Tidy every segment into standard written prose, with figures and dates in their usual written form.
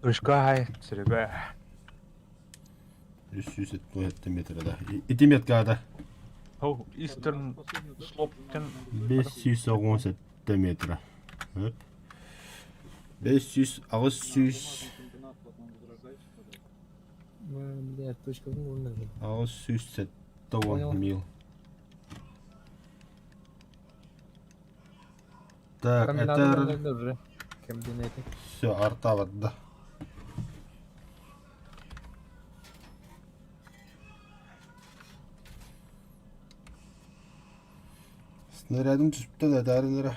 Ышкай, Серега. 377 метр да. Ити меткада. О, Eastern Slope 517 метра. 500, 600. Бля, точка 870 мил. Так, это... Все, арта да. Снарядым түспүтэ да этээрин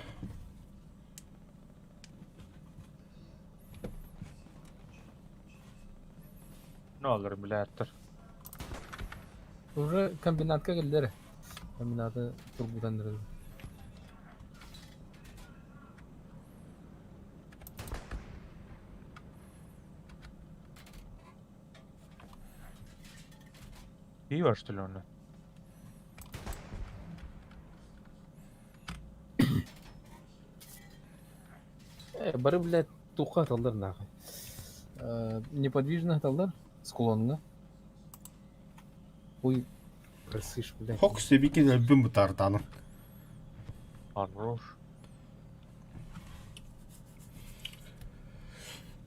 Ne olur билээттэр. Уже комбинатка кэллэр. Комбинаты тургутан Пиво, что ли, он? Э, бары, блядь, туха аталлар нахуй. Э, неподвижно аталлар, склонно. Ой, крысыш, блядь. Хок себики өлбүн бутартаным. Хорош.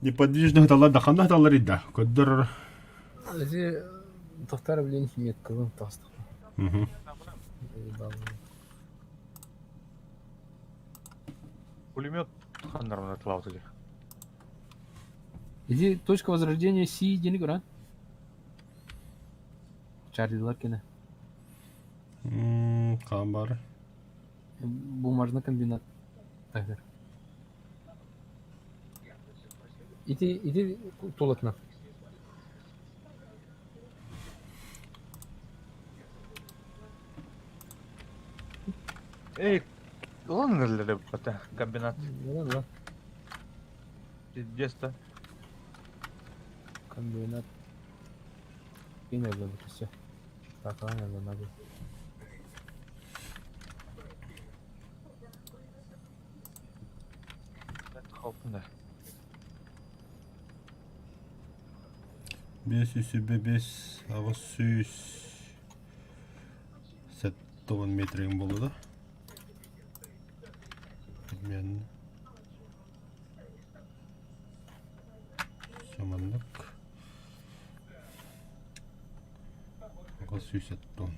Неподвижно аталлар да ханна аталлар идда. Көддөр. Зи, тохтар, блин, меткалым тастық. Угу. Пулемет ханнармын атлаутыгер. Иди, точка возрождения Си диэни көрөн. Чарли Ларкина. Хаан баар. Бумажный комбинат. Тагыр. Ити, ити тулатына. Эй, ылан эрэллэр эбит комбинат. Ылан, Пиздец да. Комбинат. Кине все. Так, надо. Халпында. 505 800 70 метрин буолла да? Примерно. Саманнык. 870.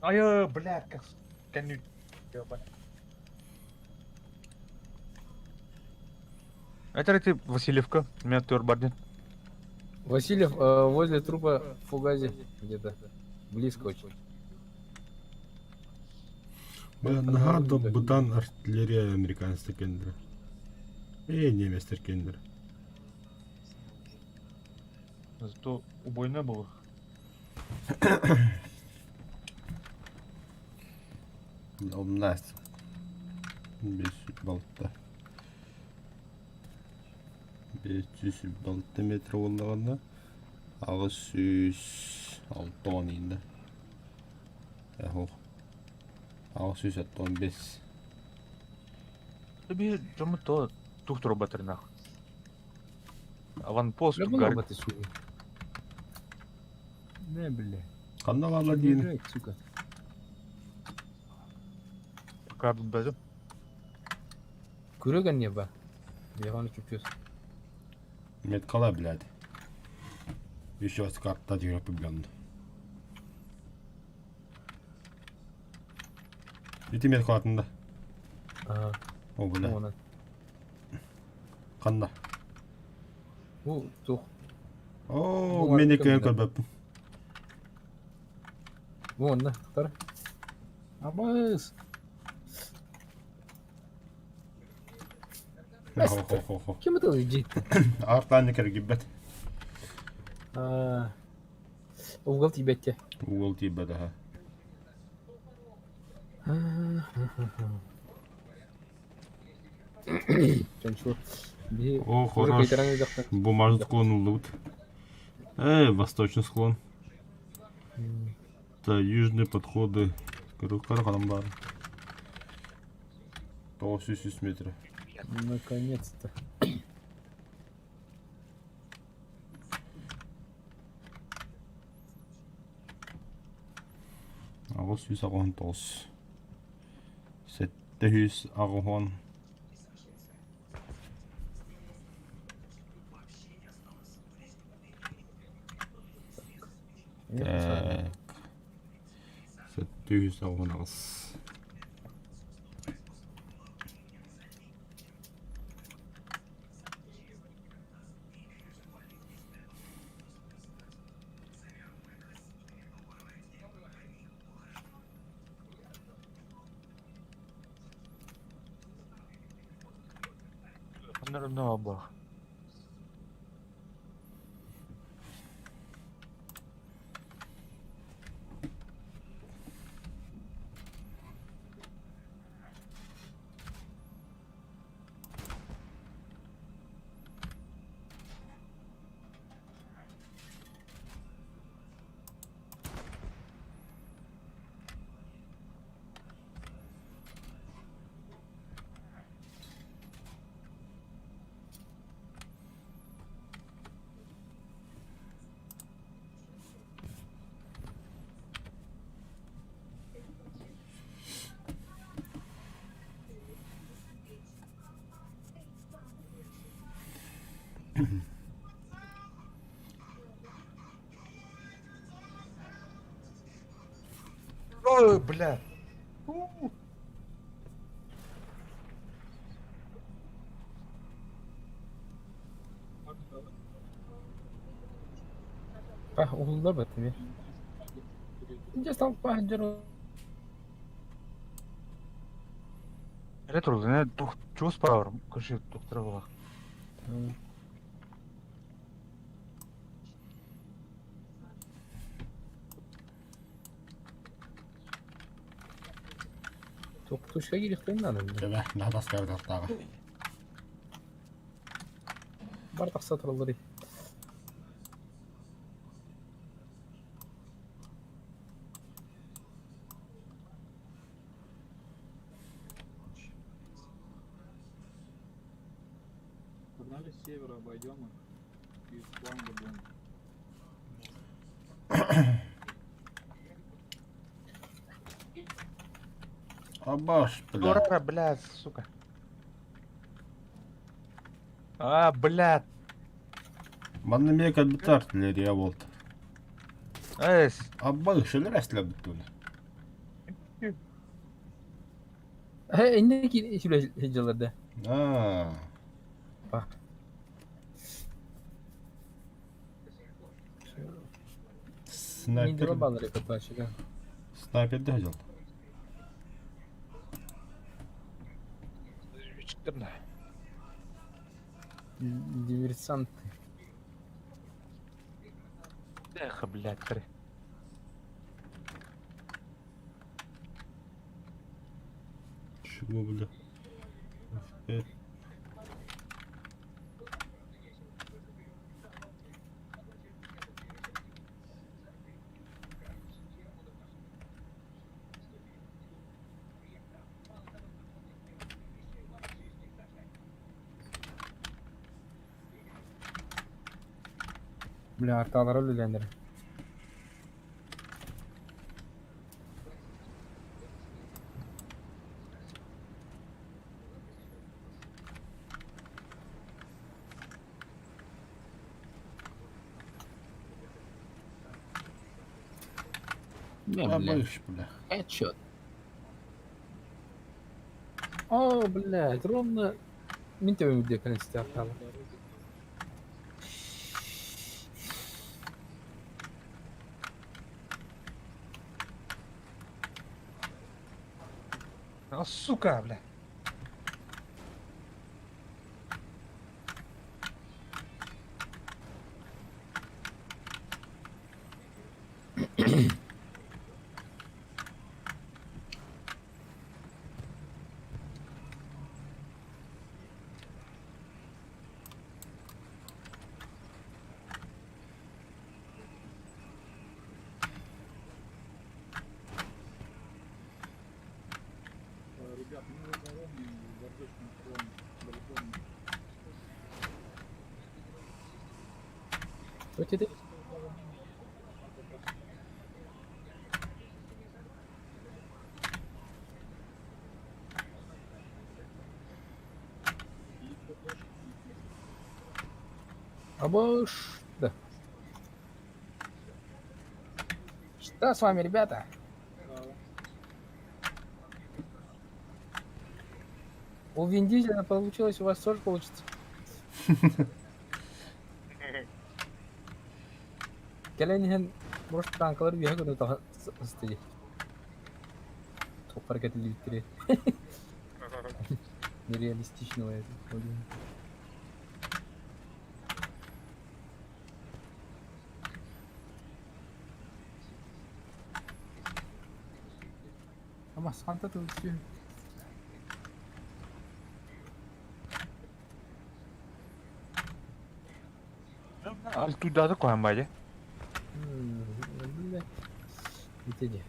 Айы, бля, как кәнү. Это эти Васильевка, меня тур бардин. Васильев э, возле трупа Фугази где-то. Близко очень. Наһаа да бытаан артиллерия американецтэр кендер. Ээ, немецтэр кендер. Зато убойно было. Умнаас. Бес балта. 506 метр буоллаҕына 860 ииннэ. Эһох. 875. Тебе дьоммут то тух турбатыр нах. Аванпост Любой горит. роботы сука. Не, бля. Ханна бааллар диин? Бежать, сука. Пока базы. Күрөгөн не ба? Беганы чүпчөс. Меткала, блядь. Еще с карта деграпы блянды. Ити меткалатын да. Ага. О, бля. Онан. Ханна? Бу тух. О, Бу мен арка экөйөн бля. көрбөппүн. Бу онна. Тар. Абыс. Хо-хо-хо. Ким это иди? Артан киргиббет. А. Угол тебя те. Угол тиийбэт аха. Чончу. Би О, уже хорош. кайтаран ыдахтан. Бумажный склон уллубут. Восточный склон. Да, южные подходы. Көрө баар. 900 метров. Наконец-то. 889. 780. Так. 788. Онно бах. Ой, бля. У. Пах, уһулла бит. Дьэ стал пах дьон. Эрэ турда, чугас баар, короче, доктор буолар. Точка киириэхтэрин наада. Дьэ, наһаа таскар. Бар тахса тураллар. Погнали с севера обойдем их и с фланга будем. Абаш, бля. Ура, бля, сука. А, бля. Манна эмиэ кэлбит артиллерия буолта. Эс. Абба үксэлэр эстилэр бүттүлэр. Э, инники сылдьаллар да. Аа. Пах. Снайпер. Ниндзя баллары подпасчика. Снайпер дьэ. Читтер. Диверсанты. Эх, блядь, три. Чего, бля? F5. Бля, арталара үлэлээннэр. Не, бля. Абаш, бля. Headshot. О, блядь, ровно мин төбөм где конец артала. А, сука, бля. Так, мы за дорогой, восточном склоне, далеко не. Вот это Абаш. Да. Что с вами, ребята? У Вин Дизеля получилось, у вас тоже получится. Кэлэн иһэн может танкалар үөһэ гына ыстыйы. Туохпар кэтиллибиттэрэ. Нереалистичного это. Ама санта тыл Альтуйдааты куһаан баайа. Ити дии.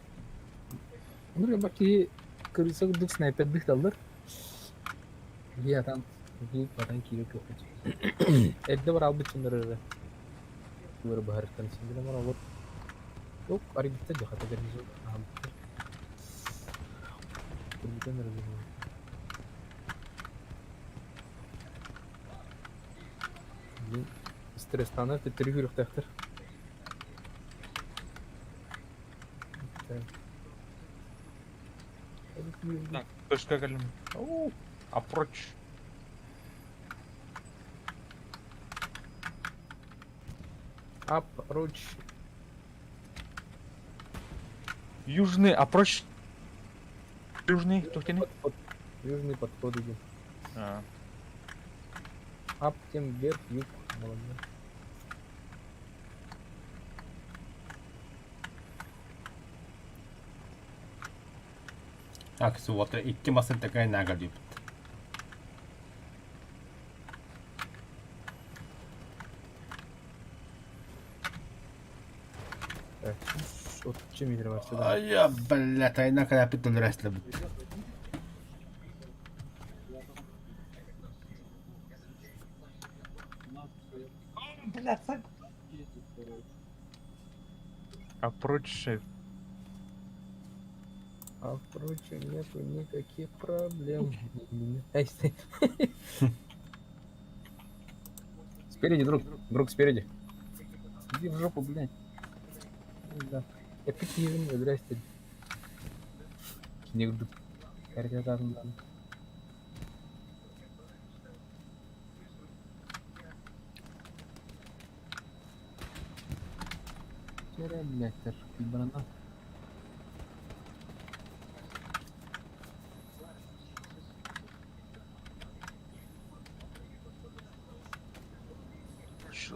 Онно бакки кырыса курдук снайпердых таллар. Биһи атан клуб батан киирэ кыахпыт. Эрдэ бараалбыт дьоннор эрэ тугу быһарыттан син олор Туох арыйбыттар дьэ хата гарнизон аһаабыттар. Турбутан эрэ Блин, стресстанар төттөрү күүрүөхтээхтэр. Так, точка кэллим. Оу, approach. Approach. Южный approach. Южный, туох Подход. Южный подход идем. А. Ап, тем вверх, юг. Молодец. Так, суота икки масын такая нага диэбит. Так, 30 метр бар сюда. Ай, блядь, айна калапит төлөрөслөбүт. Approach шеф. А впрочем, нету никаких проблем. Эй, стой. Спереди, друг. Друг, спереди. Иди в жопу, блядь. Да. Я пикирую, здрасте. Не вдруг. Вчера, блядь, барана.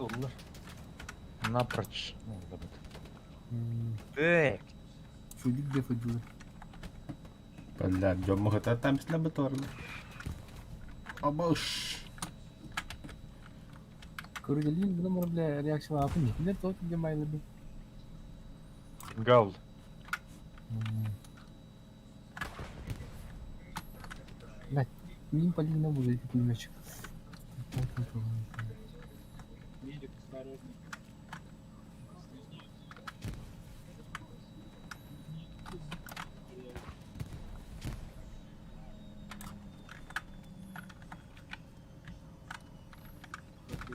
Ыллар. Напрочь. Так. Фудик где фудила? Бля, дьоммуһута там слабаторно. Абыш. Көрүдэлиин бу бля реакциялаабын иһинэр тоҕо тиийэн майлабын. Гал. Блядь, Мин Полина будет пулеметчик. Медик, осторожно.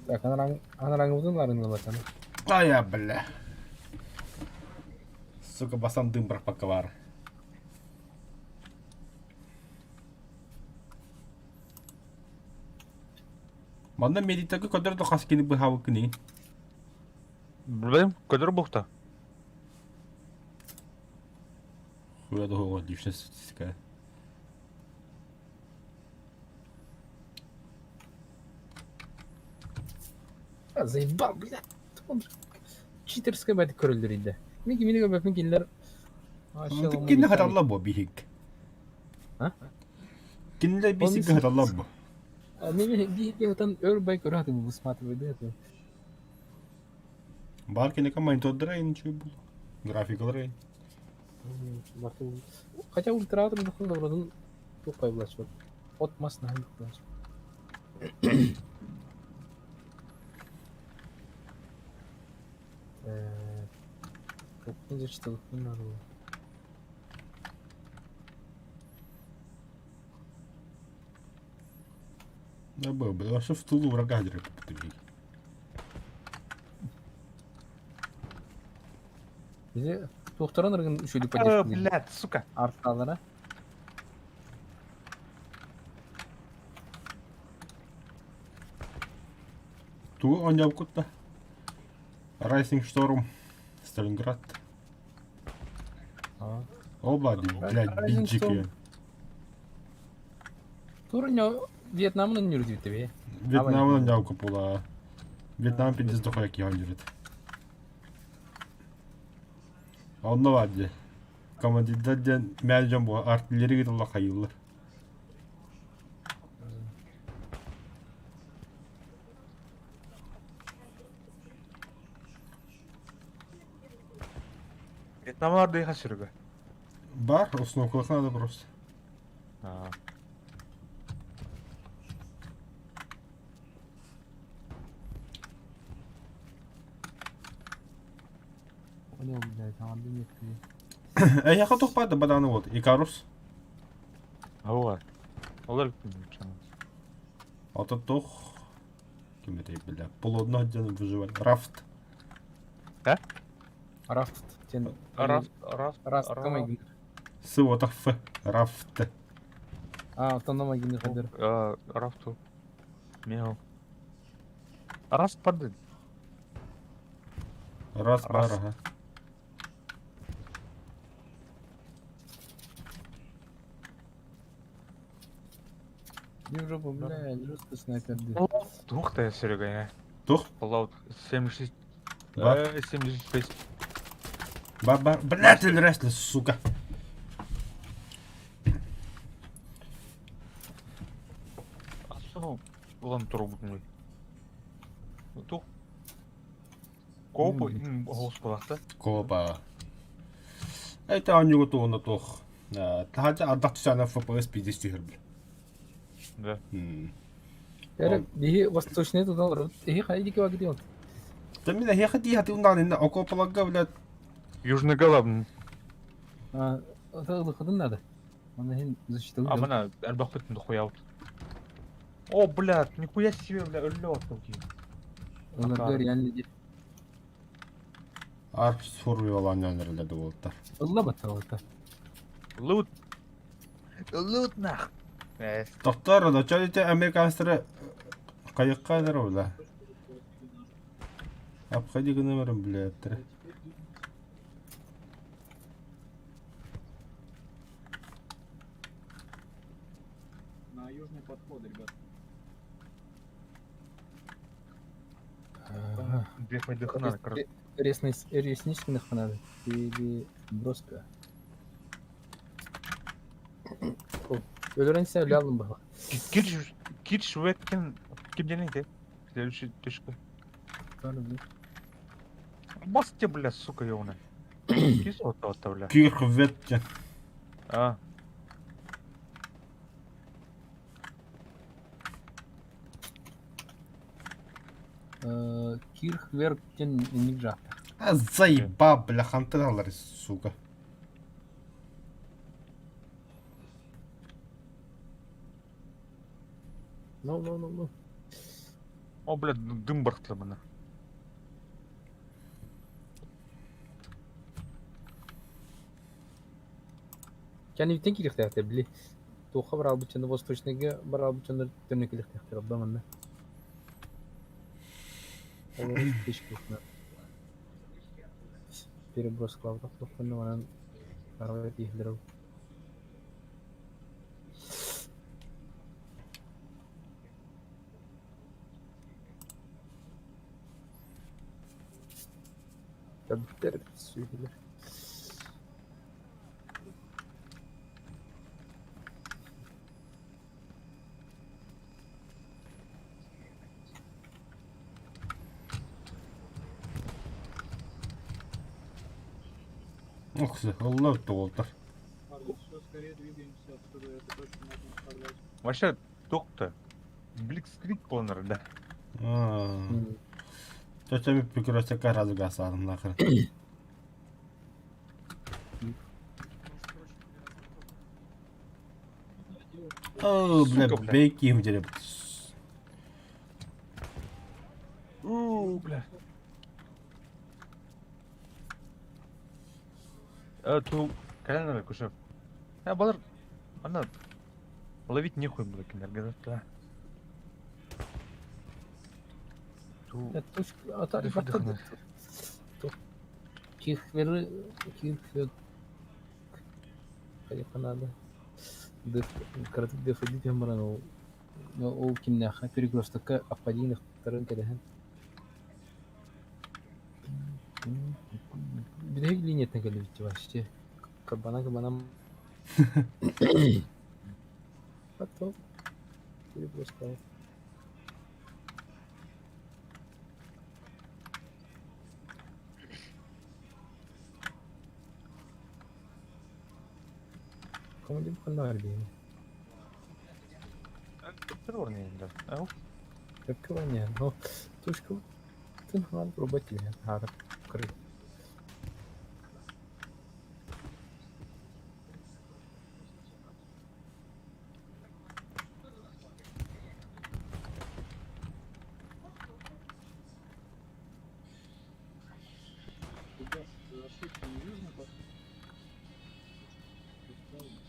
Так, анараңыбытын арыҥнабатан. Ая, бля. Сука, бастан дым пропаковар. Манна медиктарга көдөр да хас кини быһаабыккыный? Билбэтим, көтөр буохта. Хуя да отличная статистика. А, заебал, блядь. Он же читерская бәт көрөлдөр иде. Мин кимини көрбөппүн кинилер Кинне хаталла бу биһик. А? Кинилер бисик хаталла бу. Мен биһикке отан өр бай көрө хатым высматривай да это. Бар кинека монитордара ничего было. Графикалары. Хотя ультратор дохун добродун. Туох хайбылааччы От-мас наһаа элбэх Ээ, туохпун дьачталыкпын наадалаах. Да был, вообще в тылу врага дерет. Били туохтарын ырыгын үчүгэй поддержка Блядь, сука. Арталара. Тугу оонньообуккут да? Rising Storm, Сталинград. Оба, блядь, Rising биджики. Storm. Турньо Вьетнамын өннүрдүүтэби. Вьетнамын оонньообукка була. Вьетнам пиздец дохуя киһи оонньуурут. Онно баар дии. Командирдар диэн мээнэ дьон буолан артиллерия ыыталлар хайыыллар. Вьетнамлар да сүрүгө. Бар, установкалах надо просто. А. Понял, блядь, аҥардыы миэккэ. Эйиэхэ туох баар да бадааны вот, Икарус. Ооба. Олор Ото туох ким этэй бля, полуодно диэн выживали. Рафт. Да? Рафт. Тен. Рафт, рафт, Рафт кама С вот Ф. Рафт. А, автонома гинер хадыр. Рафту. Мяу. Рафт падает. Раз, бар, ага. Не в жопу, бля, жестко снайпер. Тух ты, Серега, Тух? Fallout 76. Бар. 76. Бар, бар. Блядь, өлөрөслө, сука. Асыл улам турбут Тух. Копа, господа. Копа. Это оонньууга тугуна туох. Таһааччы ардах түсээнэ FPS пиздец түһэр Да. Эрэ биһи восточный тутан олоробут. Эһи хайа диэки бакытый ол? Да мин эһиэхэ дии хатыылнаан иннэ окуопаларга блядь Южный Голланд. А, ылыхытын надо. Оны иһин защиталыы А мына элбэхпит дохуя О, блядь, нихуя себе, бля, өллө оттол киһи. Олорго реально дип. Арп сурвиолаан эрэллэр да буолтар. Ылла батталата. Лут. Лут нах. Тохтоор, очо ити американецтары хайыкка эрэр бля. Обходи гынамарым, блядь. На южный подход, ребят. Две надо, короче. Реснички надо. Переброска. Өлөрөн сен өлө алдым баха. Кирч, кирч веккен ким те? Следующий точка. Бас тебе, бля, сука, ёбаная. Кис вот бля. Кирхветте. А. Кирхверктен инник жакта. А заеба, бля, ханталар, сука. Ну, ну, ну, ну. О, бля, дым бархтла мына. Кәнивтен кириэхтээхтэр били туохха бараалбыччаны Восточныйга бараалбыччаны төннө кэлиэхтээхтэр ордо манна. Олору переброскалаабатах туоххунна манан арабай тииһэллэр ол. Кэлбиттэр сүүһүлэр. Ох, Алла туолтар. Все, скорее двигаемся отсюда, эту точку можно оставлять. Вообще, доктор. Блицкрик полный, да. Чача пикросека разу гасадым нахрен. О, бля, Сука, бля. бейки им деле. У, бля. Ту кэлэн кушев. Балар ана ловить нехуй было кинерге, да. Ту Точка Дыхай, дыхай. Кихвері кихвер Хайаха надо. Деф кыратык дефедит баран ол ол кимнээхэ перекрестокка аппадиныхтарын кэдэһэн. Бүтэһик линиятын кэлбит вообще. Кабана кабана. Потом перекресток. Командир ханна арбиен. Террорный, да. Ау. Öpkövanya. No, точка тын пробовать хара кры. Ребят, ошибки не нужно, по- Правильно.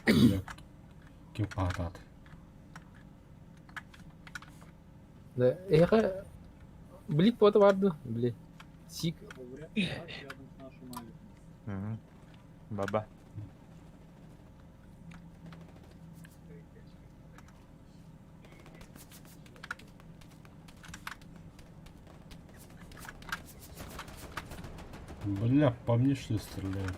Бля, ким паатаат. Да, эха блик пота барды, бли. Сик Вряд ли рядом с нашим авиком. Мгм. Баба. Бля, по мне что ли стреляют?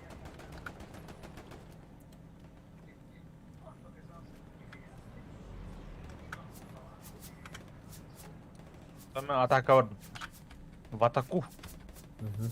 Там атака бар. В атаку. Мгм.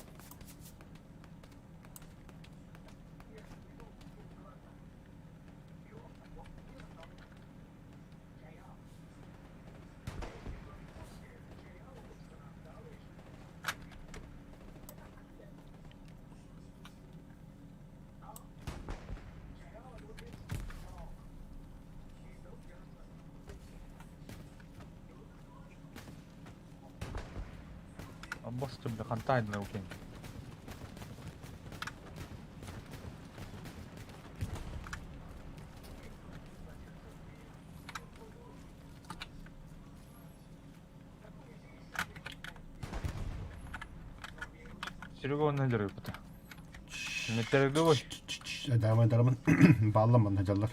Босс бля хантайный окей. Серега он надерет это. Не передавай. Дарман дарман балламан хажаллар.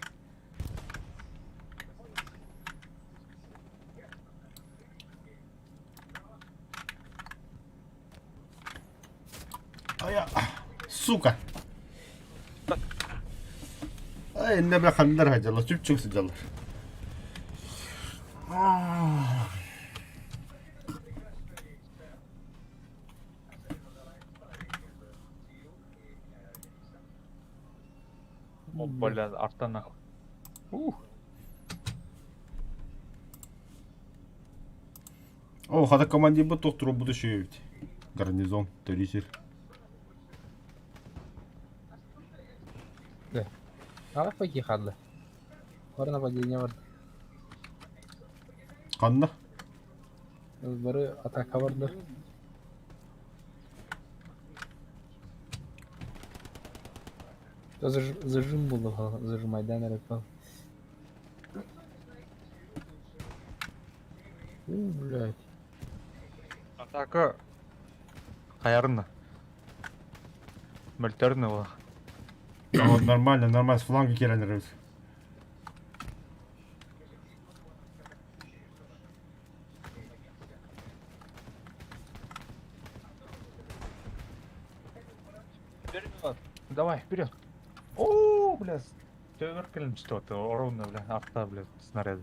Ая, сука. Ай, инне бля ханнар хажаллар, чүп-чүк сыдьаллар. О, бля, арта нахуй. Ух. О, хата командир бу тохтур буду шөйбүт. Гарнизон, төрүсүр. Ара паки хадла. Бар нападение бар. Ханна? Бары атака барды. Зажим булду, зажимайдан әріп. У, блядь. Атака. Хаярына. Мөлтөрүнө була. О, нормально, нормально, с фланга кирен Вперед! Давай, вперед! О, бля, төгөр кэлин что-то, ровно, бля, авто, бля, снаряды.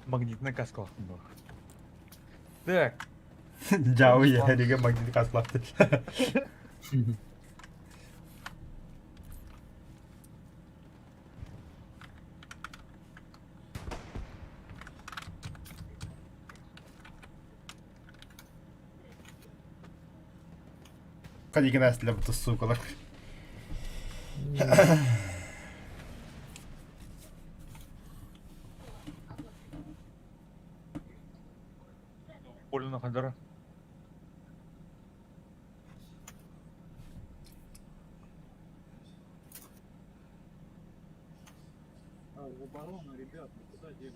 Магнитная каска был. Так. Дьаабы эригэ магнит каскалаахты. Калигин астылар сукалар. Полина Хандара. А, в оборону, ребят, вы куда делись?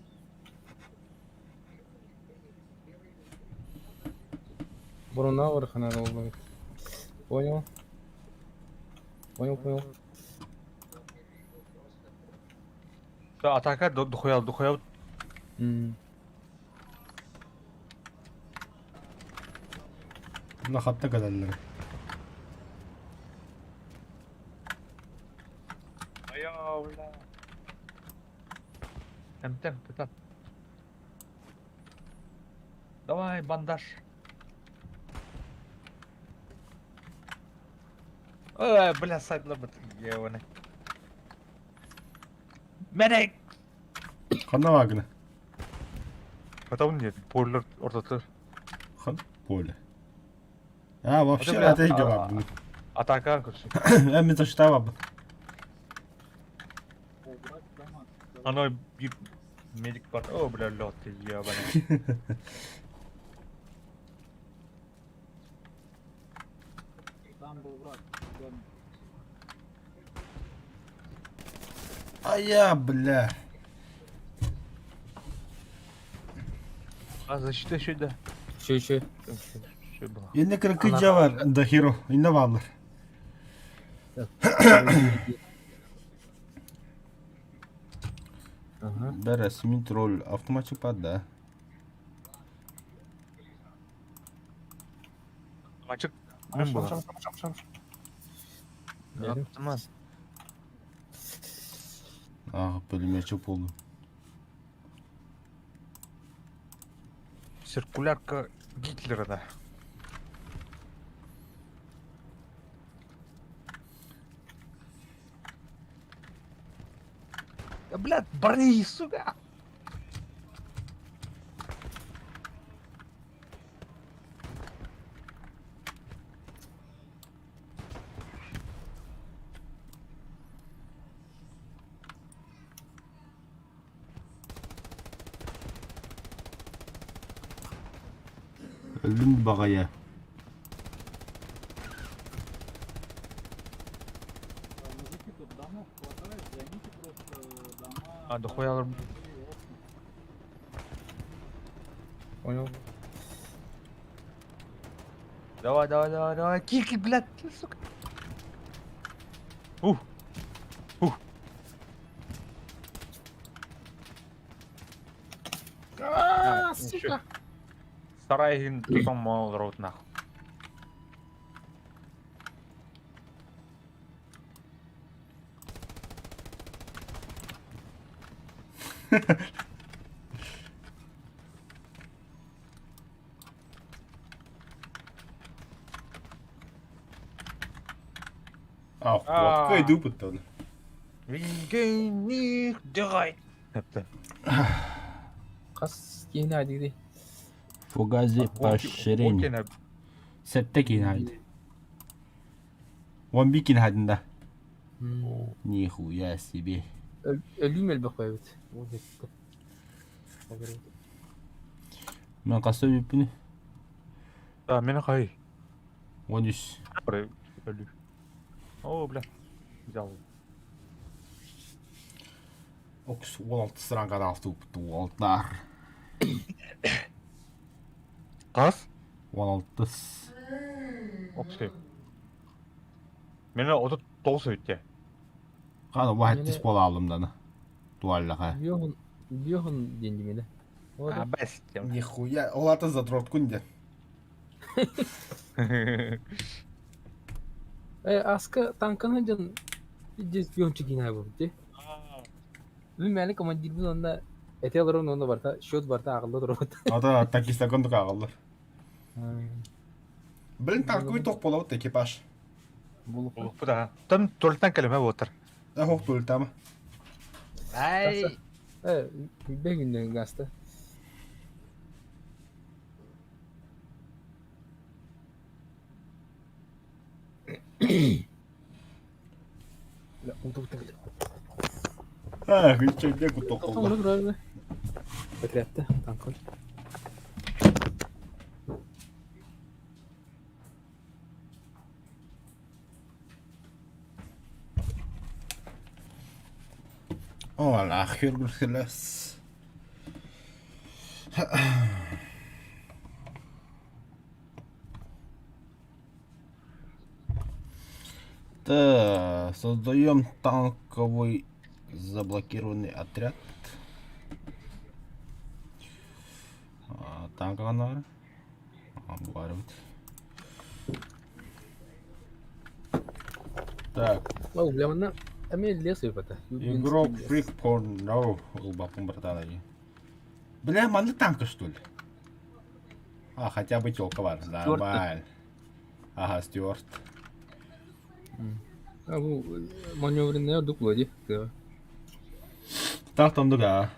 Бруна надо было. Понял. Понял, понял. Да, атака дохуя, дохуя. Мына хатта кэлэллэр. Айаа, бля. Тем, тем, Давай, бандаж. Ой, бля, сайт лабыт, ебаный. Медик! Ханна вагна? Потом нет, поле ортотур. Хан поле. А, вообще, бля, это иге бабын. Атака, короче. Э, мен зашта бабын. О, брать дома. Давай. Оно бит медик бар. О, бля, лед, ты ебаный. Там был враг в доме. А я, бля. А защита еще да. Еще, еще. Еще было. Инне кыркыджа бар, да хиро, инне баалар. Ага. Бәрі смит роль автоматчик бар да. Мальчик, мен был. Автомат. Ах, пулеметчик болдум. Циркулярка Гитлера, да. Да, блядь, брони, сука! Өлдүм баҕайы. А, мужики, тут домов хватает, займите просто дома. А, дохуя этажи и окна. Понял. Давай, давай, давай, давай. Кики, блядь, ты, сука. Ух. Ух. А, сука. Сарай тутам мал рот нахуй. А, А. какой дупыт он. Депті. Хас киһини адиги. Фугази Окей, Сетте кинайды. Он би кинайдын да. Нихуя себе. Өлүүм элбэх эбит. Мен қаса бүппүнү. Да, мен қай. 13. Өлүү. О, бля. Взял. Окс 16 сыраңға алты ұпты олтар. Қас? 16. Окей. Мені 39 өтте. Қаны вахеттис бола алым даны. Дуаллаға. Биоһун биоһун диэн димини. А, бәс. Нихуя, олаты задрот күнде. Э, аска танканы дьон здесь пиончик гинай дии. Мин мээнэ командирбын уонна эти олорон уонна барыта счет барыта ааҕылла турабыт. Ата такистарга оннук ааҕаллар. Блин, танковый тох буолабыт экипаж. Булукпут аха. Там туалеттан кэлимэ буотар. Да хох туалеттама. Ай. Э, бэгүннэн гаста. А, күнчэйдэ кутоколла. Отрядта, танкон. О, нахер гүлхэлэс. Так, создаем танковый заблокированный отряд. Танкаҕа Баарбыт. Так. Ол бля манна эмиэ лес ыйбата. Игрок Freak Porn No ылбаппын братан Бля, маннык танка что ли? А, хотя бы телка бар. Нормально. Ага, Стюарт. А бу маневренная ордук вроде. Так там да.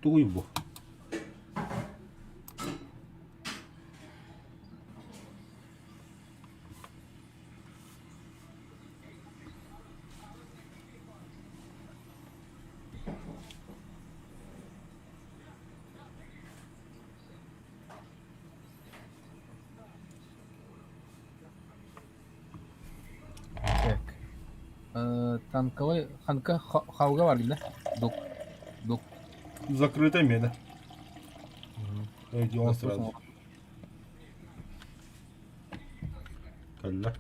Тугуй бу. Так. Танковый ханка хауга бар да? Док. Док. Закрытая мена. Идем сразу. Кэллэ.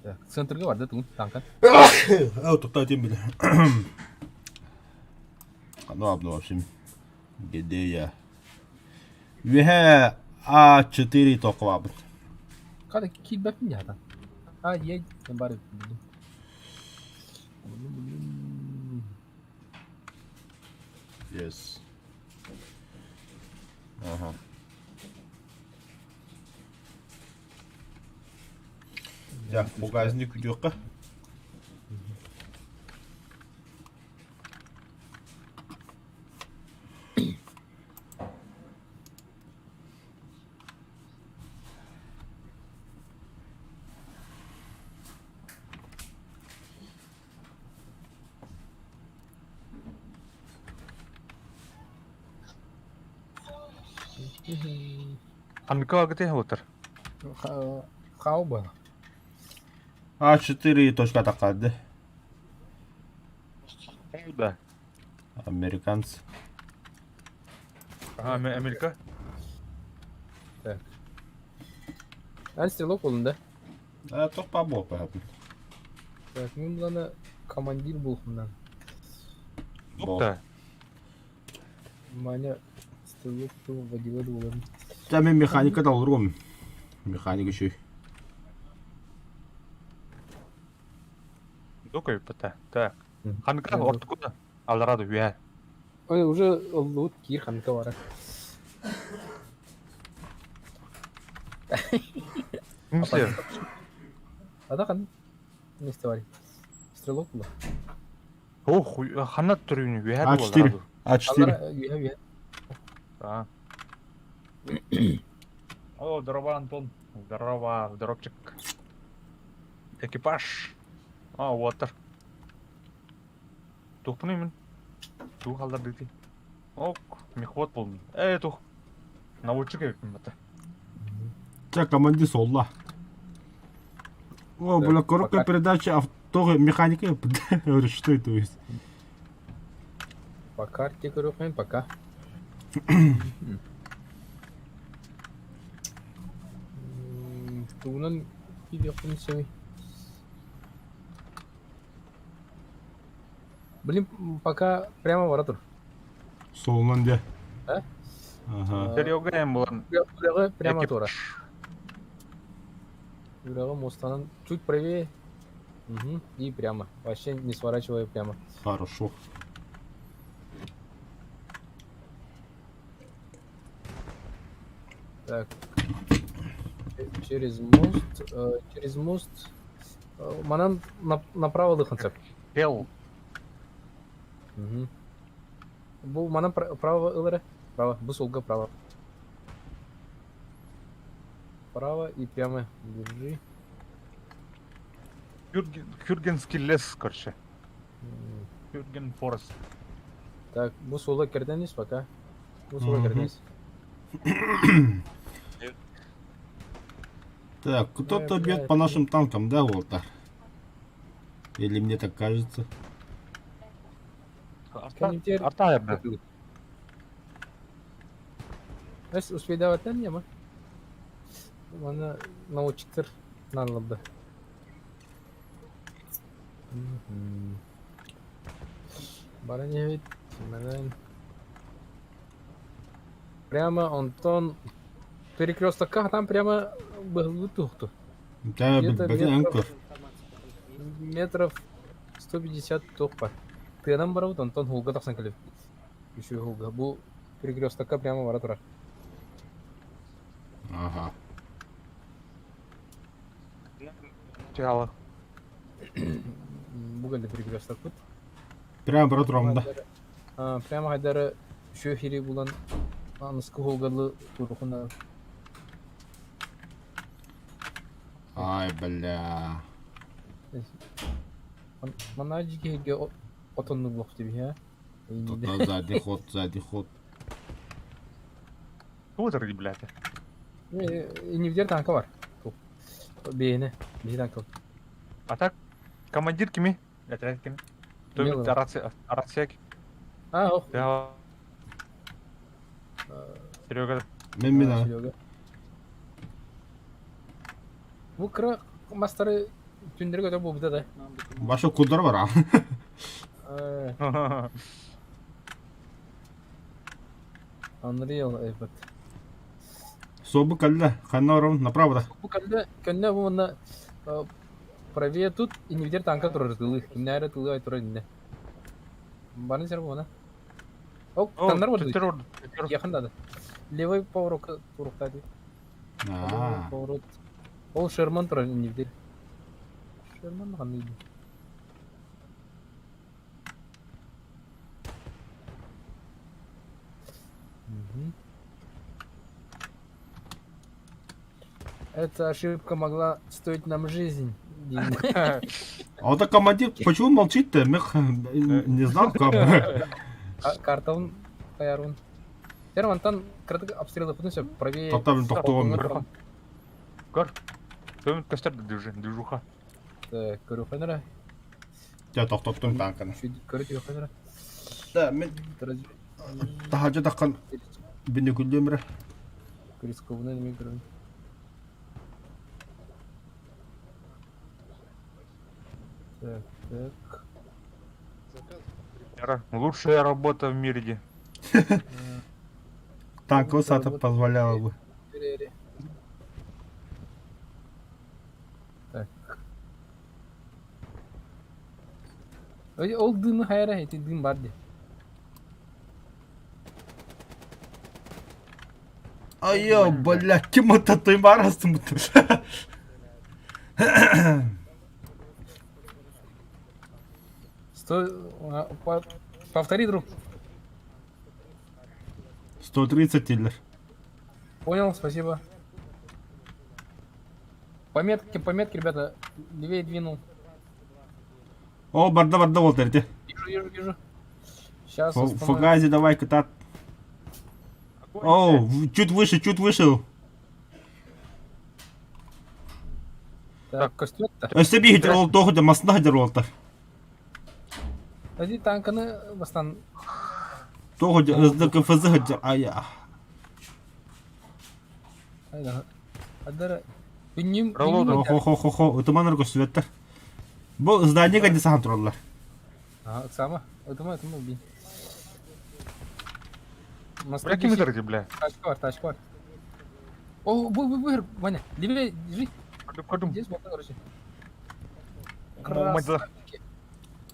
Так, центрга бар да тугун танка? Э, тоқтатайын бile. Ну, абну, в общем, где я? Үөһэ А4 тоқуабыт. Kada киирбэппин дьаһатан. А, е, бары Yes. Ага. Дьэ, указник күтүөххэ. Ханныка агытыһа отар. Хау ба. А4 точка таққарды. Да. Американцы. Ага, Америка. Так. Эн стрелок болдун да? А, тоқ па бол Так, мен буланы командир болхумнан. Да. Маня стрелок водила болом. Да, мен механика да олорум. Механик еще. Докой пата. Так. Ханка ортукуда. Аларады үе. Ой, уже лут кир ханка бара. Мсе. Ада хан. Месте бар. Стрелок була. О, хуй, ханна түрүнү үе. А4. А4. Үе, үе. А. О, здорово, Антон. Здорово, здоровчик. Экипаж. А, water. Тухпуну мен. Тух алдар дити. Ок, мехвод болдум. Э, тух. Наводчик эбиппин бата. Ча, командир солла. О, бля, коробка передачи авто механика. Говорю, что это есть? По карте көрүөххүн пока. Тугунан киириэхпин сөбүй? Блин, пока прямо бара тур. Суолунан дьэ. А? Ага. Серега эм булан. Үрэҕи прямо тура. Үрэҕи муостанан чуть правее. Угу. И прямо. Вообще не сворачивая прямо. Хорошо. Так. Через мост. Через мост. Манан направо дыханцев. Пел. Угу. Бу манан право ылары. Право. Бу солга право. Право и прямо держи. Хюргенский лес, короче. Хюрген Форест. Так, бу суола кэрдэнис пока. Бу суола кэрдэнис. Так, кто-то бьет по нашим танкам, да, Уолтер? Или мне так кажется? Арта, арта, Эс успейдаваттан нема? Мана научиктар наалларда. Баран иһэбит, манан прямо онтон перекрестокка там прямо быһыллыбыт туохту. Да, Где-то билбэтин эн метров, көр. метров 150 туох бар. Тыанан барабыт, онтон һулга тахсан кэлэбит. Үчүгэй һулга. Бу перекрестокка прямо бара турар. Ага. Чаала. Бу кэллэ перекрестокпут. Прямо бара турам да. Прямо хайдары үчүгэй хири булан аныскы һулгалы турухуна Ай, бля. Манна дьиҥэ отоннук буолуох диэбит ээ. Туда сзади ход, сзади ход. Тугу блядь? Иннибитигэр танка бар. Бэйэни, биһи танка. А так, командир кими? Отряд кими? Милый. Рация, рация. А, ох. Серега. Мен мин а. Серега. Бу кыра мастары түннэри көтөр буолбута да. Баша кудар бар а. Unreal этот. Собу кэллэ, ханна барабын, направо да. Бу кэллэ, көннө бу манна правее тут иннибитигэр танка турар тылы. Кимнээри тылы ай турар иннэ. Барын сэр буона. О, таннар бар Якын да. Левый поворот турукта ди. Поворот. Ол Шерман турар иннибитигэр. Шерман ханна Эта ошибка могла стоить нам жизнь. А вот командир, почему молчит-то? Не знал, как. Картон таярун. Теперь мантан кратко обстрелы все правее. Тоқтабын тоқтоғым. Көр. Төмін костер движуха. Так, көрү Дьэ тохтоттум танканы. Көрү Да, мен таһаадьа таххан бүнүкүллүөм эрэ. Рискованный микро. Так, так. Лучшая работа в мире. Танк высота позволяла бы. Так. Ол дымы хайра, эти дым бар де. Айо, блядь, ким это ты барастым? Стой, повтори, друг. 130 тиллер. Понял, спасибо. Пометки, пометки, ребята, левее двинул. О, барда, барда, вот эти. Вижу, вижу, вижу. Сейчас. Фугази, давай, катат. О, чуть выше, чуть выше. Так, костюм-то. Өссө биһитер ол тоҕу да масна хадыр олтар. Ади танканы бастан. Туох СДКФЗ сылдьар айа. Адара күннүм Ролло. Хо-хо-хо-хо, ытыманар көстүбэттэр. Бу здание кэннэ сахан тураллар. Ага, сама. Ытыма, ытыма убей. Бля, ким ытар бля? Тачка бар, тачка бар. О, бу, бу, бу, Ваня, левее, держи. Көрдүм, көрдүм. Здесь вот, короче. Мадла.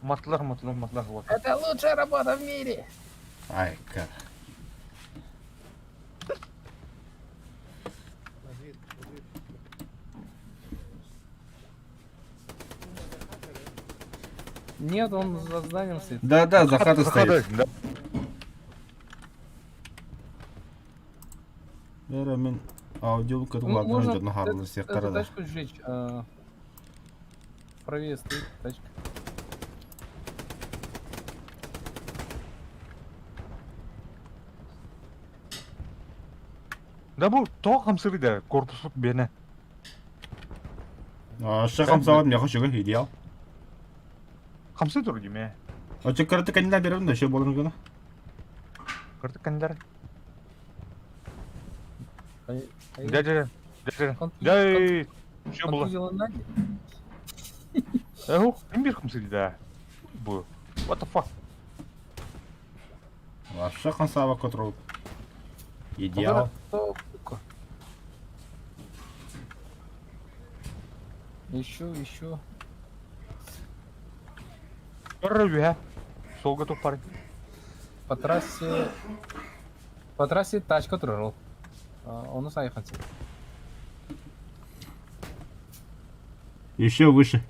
Матлах, матлах, матлах, вот. Это лучшая работа в мире. Ай, как. Нет, он за зданием стоит. Да-да, за хатой стоит. Да. Бәрі мен аудио Ну, можно дьонно хааллар Эту да. тачку сжечь. а, Правее стоит тачка. Да бу тоҕо хамсырый да корпусут биэнэ. Аша хамсаҕын миэхэ үчүгэй идеал. Хамсыы тур дии Очо кыраты кэннилэр беребин да еще буоларын гына. Кыртык кэннилэр. Дядя, дядя, дядя, все было. Эх, ким биир хамсыы да. Бу. What the fuck? Вообще хамсаба контрол. Идеал. Еще, еще. Көрөр Суолга тух парень. По трассе... По трассе тачка турар Ону сайхан Еще выше.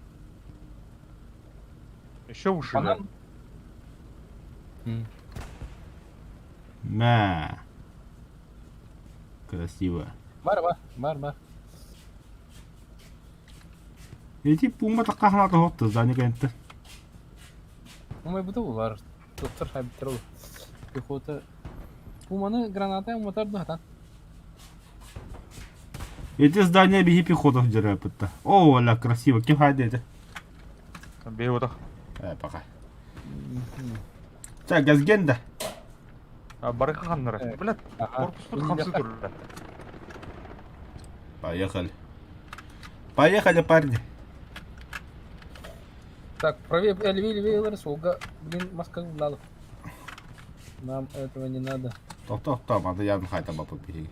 Еще выше, По да. нам? На. Красиво. Бар, бар, бар, бар. Эти пума такахна тоһотто здание кэнтэ. Умай буту булар. Доктор хайбитер Пехота. Пуманы граната уматар духатан. Эти здания биһи пехота дьарыппытта. О, ля, красиво. Ким хайда это? Бей вот Э, пока. Так, газгенда. Барыха ханнара. Блядь, корпус хамсы тур. Поехали. Поехали, парни. Так, правее, левее, левее, Ларис, Блин, маска надо. Нам этого не надо. Тохто, тохто, манда явно хайта бапы биһиги.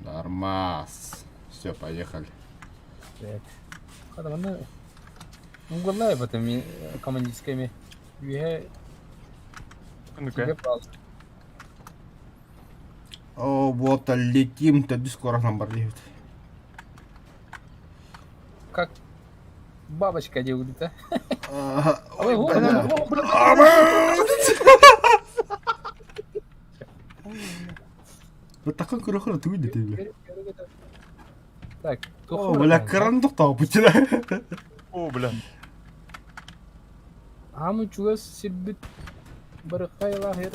Нормас. Все, поехали. Так. Хата манна угаллай батами командирскими. Үһэ Ну-ка. О, вот летим, то скоро нам барлиют. Как бабочка делает, а? Ой, Ой, бля. Вот такой курохор ты выйдет, бля. Так, О, бля, кран тоқтау путина. О, бля. Амы чугас сирбит барыхайлахер.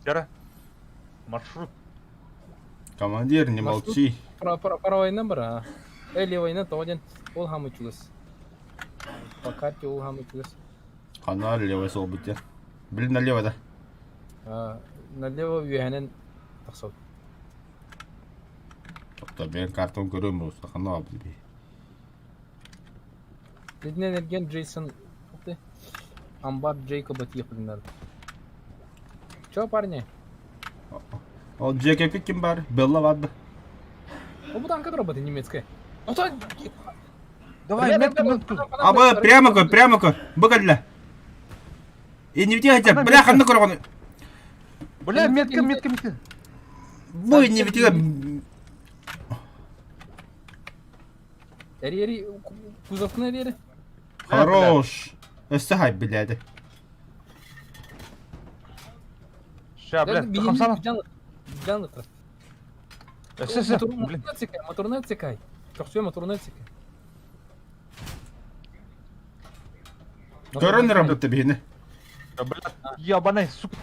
Тяра. Маршрут. Командир, не молчи. Правайна бара. Э, левайна тооден. Ол хамы чугас. По карте ол хамы чугас. Канал левый сол бутер. Блин, налево, да? Налево үһэнэн тахсал. Тобто мен картон көрөм просто канал билбей. Лейтенант Эрген Джейсон Амбар Джейкоба тиехпитин Чё, парни? Ол Джекепи ким бар? Белла барды. О, бу танка роботы немецкая. Ну то... Давай, метку, метку. А б прямо көр, прямо көр. Быгадла. И не втягайте, бля, ханны көргөн. Бля, метка, метка, метка. Бу не втягай. Эри, эри, кузовны эри. Хорош. Өссө хай блядь. Ща, бля, хамсана. Жанлы. Все, все, блин. Моторны отсекай, моторны отсекай. Все, моторны отсекай. Көрөн работа бихини. Да, блядь, ебаный, сука.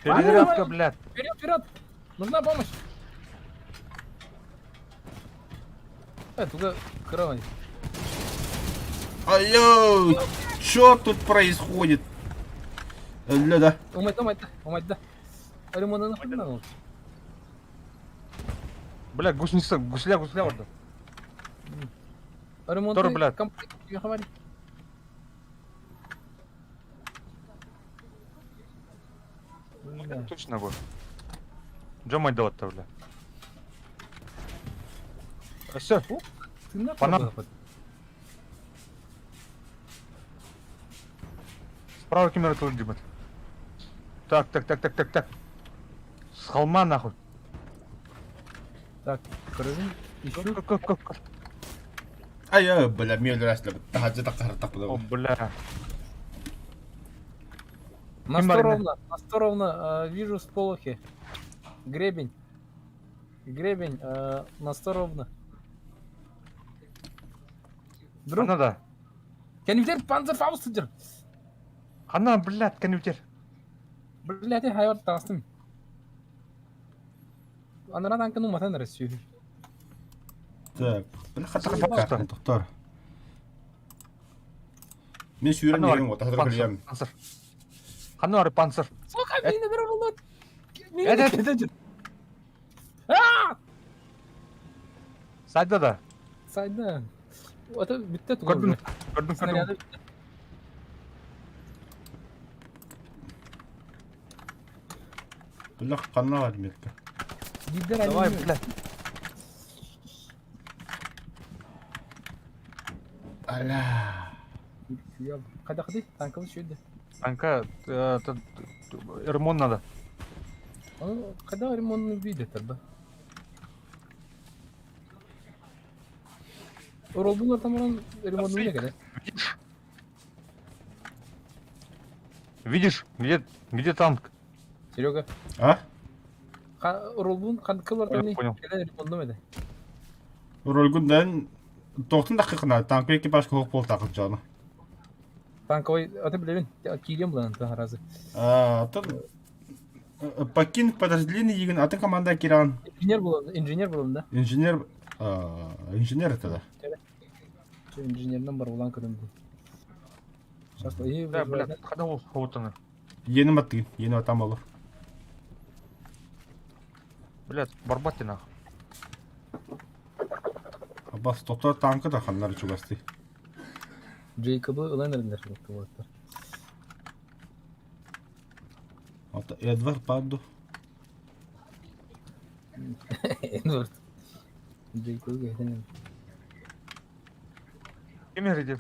Перезарядка, блядь. Вперед, вперед! Нужна помощь! Туга кровать. Алло, что тут происходит? Өллө да. Умайда, умайда, умайда. Ремонтаны ханна ол. Бля, гусеница, гусля, гусля орда. Ремонт. Тор, блядь. Точно бу. Дьон майдалатта, бля. Все. Панам. Справа камера тоже дебат. Так, так, так, так, так, так. С холма нахуй. Так, көрөбүн. Ищу. Как, как, как, как. Айа, бля, миэл өлөрөөсүлэр таһырдьа таххар О, бля. На Ким сто барына? ровно, на сто ровно, вижу сполохи. Гребень. Гребень, на сто ровно. Друг, Ханна да. кэннибитигэр панцерфауст сылдьар. Ханна, блядь, кэннибитигэр. Блядь, хайвар таҕыстым. Анараа танканы уматан эрэ сүөһү. Так, бля, хата Пожалуйста. Доктор. Мен сүүрэн Ханна иһэн вот хата көлүйэм. Панцер. Ханна бар панцер. Сука, миинэ бер олот. Э, Миинэ Сайда да. Сайда. Это бүттэ туга. Көрдүм, көрдүм, көрдүм. Снаряды бүттэ. Бля, ханна бар метка. Биирдэр Давай, они- блядь. Аля. Хайдахый танкабыт сүүрдэ. Танка, ремонт надо. Хайдах ремонт видетер да. Оролбун ортамаран ремонт биле Видишь? Видишь, где, где танк? Серега, А? оролбун кыл Понял, понял. ремонт эде. Ролгундан тоқтын дақиқына танк экипаж хоқ бол тақып жаны. Танковый, аты билебин, киирем булан разы. А, атын покинь подразделение егін атын команда киран. Инженер булан, инженер булан да. Инженер, инженер это да. Инженерден бар улан көрөм. Сейчас, Да, блядь, хада ол вот она. Yeni матыгын, yeni атам olur. Блядь, барбати нахуй. Абас тоқтар танкы да ханнар чугасты. Джейкобы ылан эрдер болот. Ата Эдвард Падду. Эдвард. Джейкобы кетен. Ким иди?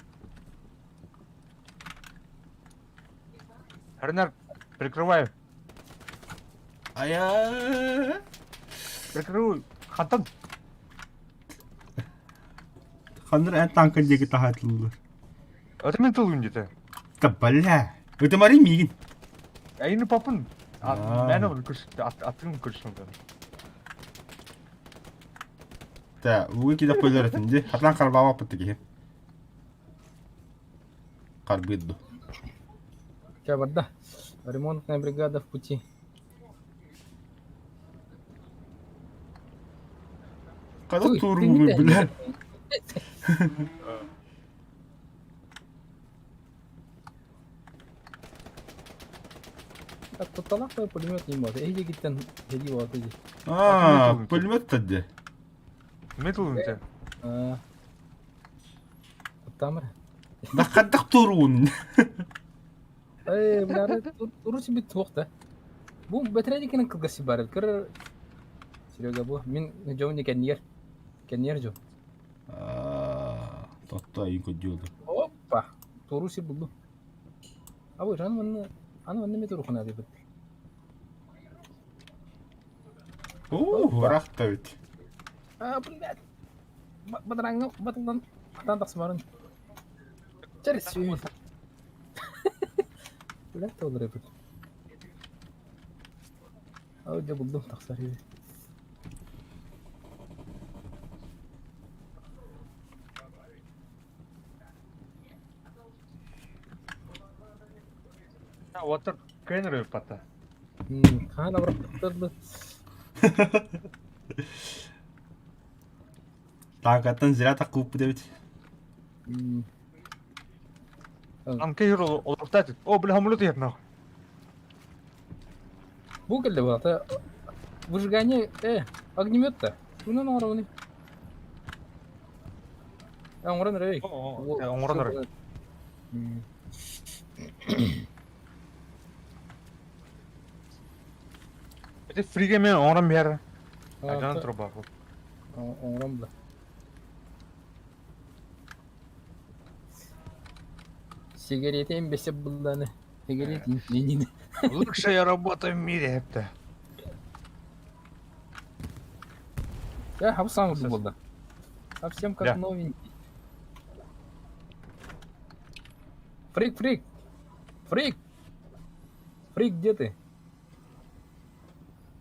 Ренар, прикрываю. Ая. Прикрываю. Хантан. Ханнар эн танкы деги тахатлылар. Это мен тылгын где-то. Да бля. Это мари мигин. А ини папын. А. Мен оны күш, атын күршім. Та, угы киде койлар этинди. Хатлан карбава пыттыги. Карбыдду. Ча барда. Ремонтная бригада в пути. Када Ой, турму, ты не бля. Так, кутталаах пулемет не может. Эйге гиттен хеди вот иди. А, пулемет тадды. Мен тылгын А. Куттамыр. Да кадак турун. Эй, бля, туру себе туох да. Бу бэтэрээдикин кылгаси бар. Кыр Серега бу мин жон кеннер. Кеннер жо. А, тотта инко дюлду. Опа. Туру си булду. А бу жан манна аны манна ме туру хана деп. О, варахта ведь. А, блядь. Батараңы батылдан атан тахсымарын. Через сүйүн. Блядь, толыр эбит. А, дьэ булдум тахсар иби. Уоттар кыайан ырыппата. Хаан абырахтар Танкаттан зря так куппут эбит. Танка иһэр олорбута О, бля, самолет иһэр нахуй. Бу кэллэ буолата. Выжигание, огнемет-то. Тугунан оҥоробуный? Оҥорон эрэй. Оҥорон эрэй. Ити фриге мен оҥорон биэр. Ажан труба. Оҥорон да. Сигареты им бесеп булланы. Сигарет Ленин. Лучшая работа в мире это. Я хапсан буолла. Совсем как новенький. Фрик, фрик! Фрик! Фрик, где ты?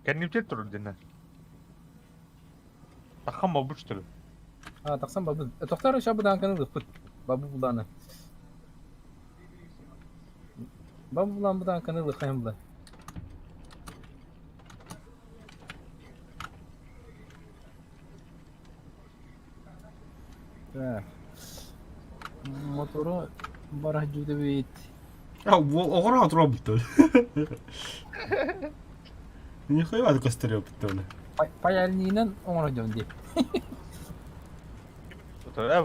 Кэннибитигэр турар дэнэ. Таххан буолбут что ли? А, тахсан барбыт. Тохтор еще быдаанканы ылыппыт. Бабы булааны. Бабы булаан быдаанканы ылыхайым була. Так. Мотору барах дьүдэбит. А, оҕоро отура бүттү. Нихуя көстөрө бүттү. Паяльнинан оҥоро дьон дии.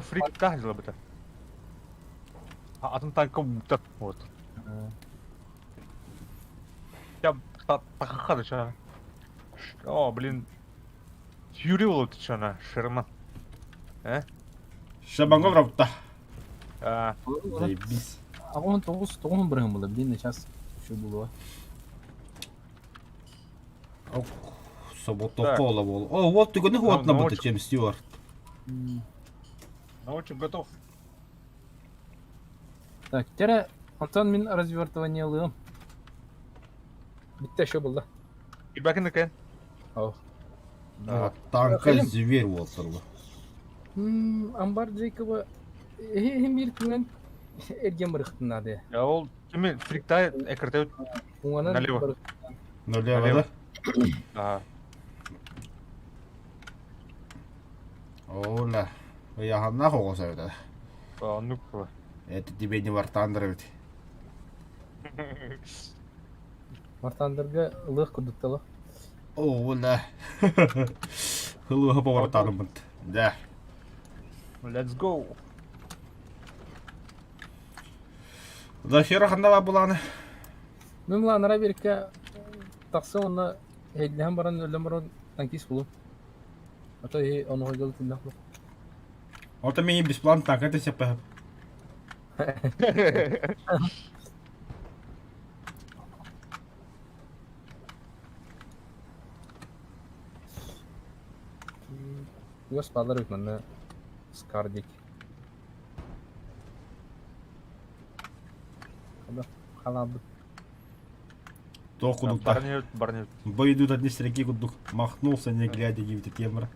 Фрик таһдьыла быта. Атын танка буктат вот. Я тахахады ча. О, блин. Юрий болот чана, Шерман. Э? Шабангов работа. Заебись. А он тоҕус тоҕуһун бырыһын була, блин, сейчас еще было. Соботокола бол. О, вот ты гони вот на бута, чем Стюарт. Научим готов. Так, тере, Антон мин развертывание ылыам. Битте еще булла. Ибакин экен. Ох. Танка зверь уолтарла. Амбар Джейкоба эһи биир түгэн эрген барыхтын наада. Ол кими фриктай экрте Налево. Налево, да? Да. Ола. Ыйаһаннаах оҕо сөбүтэ. Оннук Это тебе не War Thunder ведь. War Thunderга ылыах курдуктала. О, да. Хылыха по War Thunder. Да. Let's go. Да хера ханна буланы. Мен мына берикке тахса онно эйдлэһэн баран өлөн баран танкист булум. А то и ону хойгол тиннах бу. Вот мини бесплатно так это все Уос баалар эбит манна Скардик. Халаабыт. То кудукта. Бой идут одни строки кудук. Махнулся, не глядя, девять темра.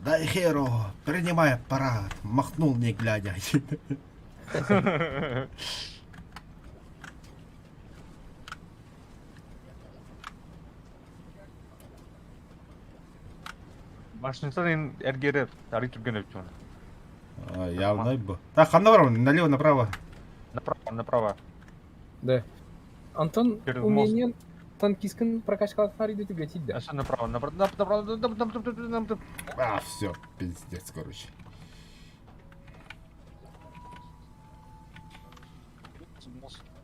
Дай херу, принимай аппарат. Махнул, не глядя. Башняттан эргere арый түргэн эбит Явно бу. Так, ханна барабын, налево, направо. Направо, направо. Да. Антон умениен танкисткын прокачкалатар иде түгэтийдэ. А направо, направо, направо, направо, направо. А, все, пиздец, короче.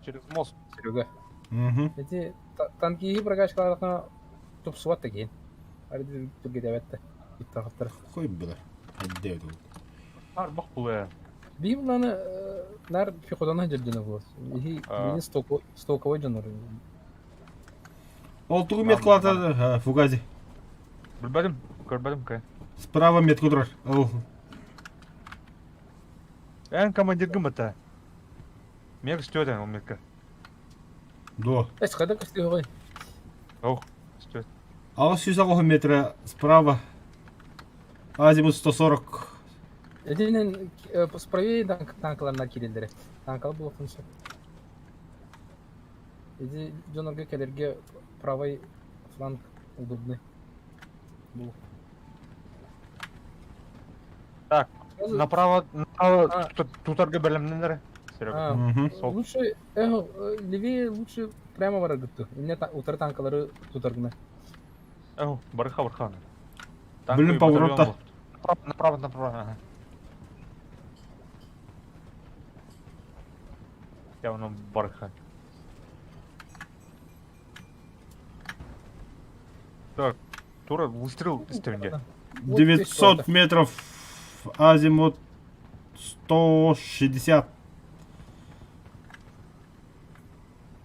Через мост. Серега. Угу. Эти танкиһи прокачкалатна тупсубат да киин. Арыйда түргэтээбэт иттахаттар. Хуй было. Отдел. Арбах было. Биир буланы нар пехотаны дьэрдэнэ буолар. Иһи били стоковой дьоннор. Ол тугу меткалата фугази. Билбэтим, көрбөтүм кэ. Справа метка турар. Ол. Эн командиргым бата. Мег стёден ол метка. До. Эс хайда көстүөҕүй? Ох, стёд. 600 метра справа. Азимут 140. Этинэн справее танкаларына киирэллэрэ. Танкал буолуохтун сөп. Ити дьонорго кэлэргэ правый фланг удобный. Бу. Так, Сразу- направо, направо А. тутарга бэлэмнэнэр. Серега. А, Мгм. Сол. Лучше, левее лучше прямо бараргытту. Инне утары танкалары тутаргына. Эх, барыха барыха. Блин, поворота. Направо, направо, направо. Ага. Я воно барыха. Так, Тура, выстрел истринге. Вот здесь 900 метров, азимут 160.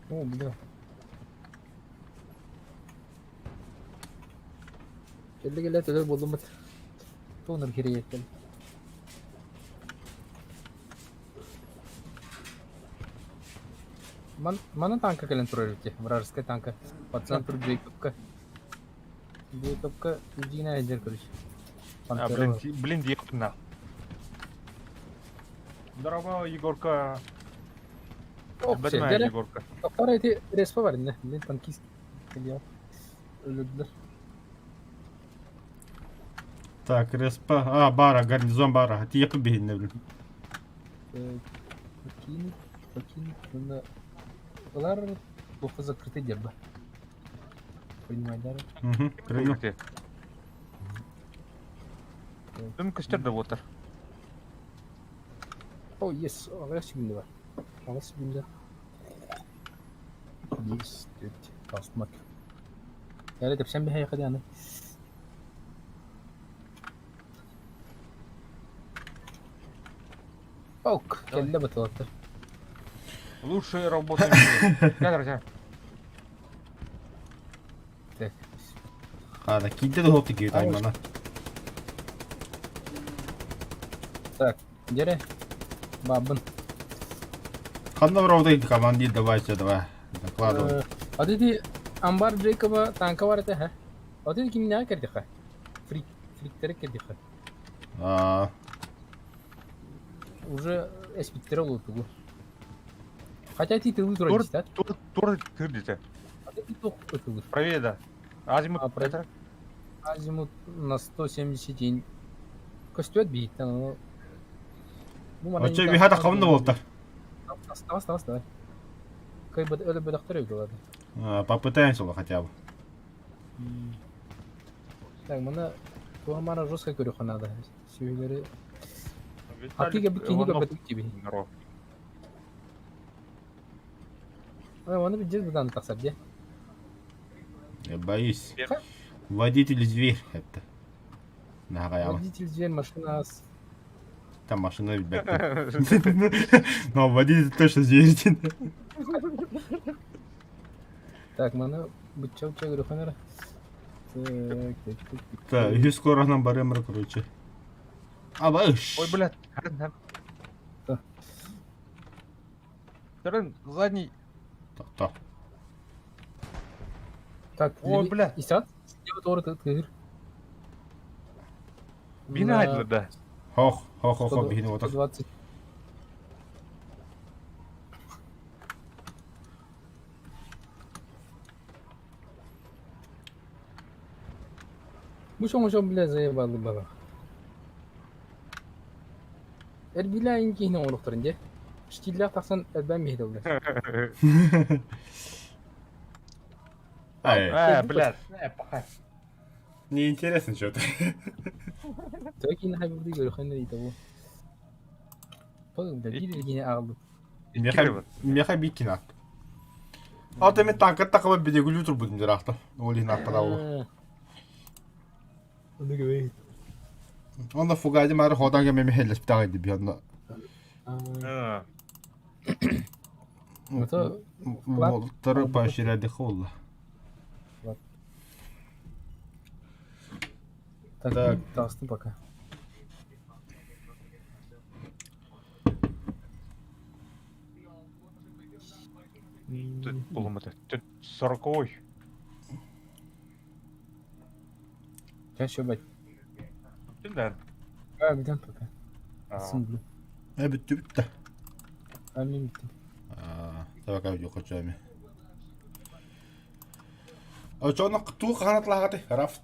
О, бля. Кэллэ кэлэ төлөр буоллуммут. Туонар кириэттэн. Ман, манан танка кэлэн турар эбит вражеская танка. По центру Джейкобка. Джейкобка Дина Эдер, короче. А, блин, блин, ехать на. Здорово, Егорка. Оп, Бэтмен, дere. Егорка. Тоқтар эти респа бар инне. Блин, танкист. Илья. Өлөрдүлэр. Так, респа. А, бара, гарнизон бара. Ти я побегин, блин. Покинуть, покинуть. Мына Улар плохо закрытый дерба. Принимай дары. Угу, принял. Где? Дым костер да вот. О, yes, аҕыйах секунда бар. Аҕыс секунда. Есть, төрт, кастмак. Яра тэпсэн биһиэхэ даҕаны. Ок, кэллэ батылаттар. Лучшая работа в мире. Кадр, друзья. Так. Хада, киинтэ да хуопта киһи таймана. Так, дьэрэ. Баабын. Ханна барабытай командир, давай все, давай. Докладывай. А ты амбар Джейкоба танка бар этэ, ха? А ты кимнээҕэ кэрдиэххэ? Фрик, фриктэри кэрдиэххэ. А, Уже эспиттэрэ олуутугу. Хотя ти тылы турар Тур, дистат. тур, тур, тыр А ты тух ытылыр. Правее, да. Азимут, А, правее. это? Азимут на 170 Көстүөт биһиттэн ону Бу манан Оччо биһата хабын да буолта. Оставай, оставай, давай. Кай өлө бөдөхтөр өйдөлөдө. Попытаемся хотя бы. Так, мына туамара жестко көрүөххэ надо. Сүһүлэри Атыга бу кини көрбөтүк тиби. Здорово. Ой, оны бир будан тахсар дии. Я боюсь. Водитель зверь это. Нагаяла. Водитель зверь, машина с Там машина ребят. Но водитель точно зверь. Так, маны быччау чагыры Так, так, так. Так, үһүс скоро барымыр, короче. Абыш. Ой, блядь. Да. Тарын, задний. Так, Так, Ой, бля. Исат, слева торы тыгыр. Бина да. Хох, хох, хох, хох, бихини отыр. 120. Бу шоң бля заебалы баба. Эрбила инкихне оңрохторун де. Штиллях тахсан элбэн миһде бля. Ай, Э, блядь. Э, пахай. неинтересно что-то. Төкин хайбурды көрөхөн дейт бу. Пол бля бир кини агылды. Меха, меха бикина. А ты мен танка такова бедегүлү тур будем дирахта. Оли на падалу. Оны көбей. Онда фугади мары ходан ге меме хеллес битага ди бионда. А, Это Волтары поощряли холла. Так, Так. тастым пока. Тут полумота. Тут 40-й. Сейчас еще бать. Да. А, где пока? А. Сын, блин. Э, бүттү бүттү. А, мен бүттүм. А, табака видео кочами. Оччоҕуна туох хаһан атылаһаҕытый? Рафт.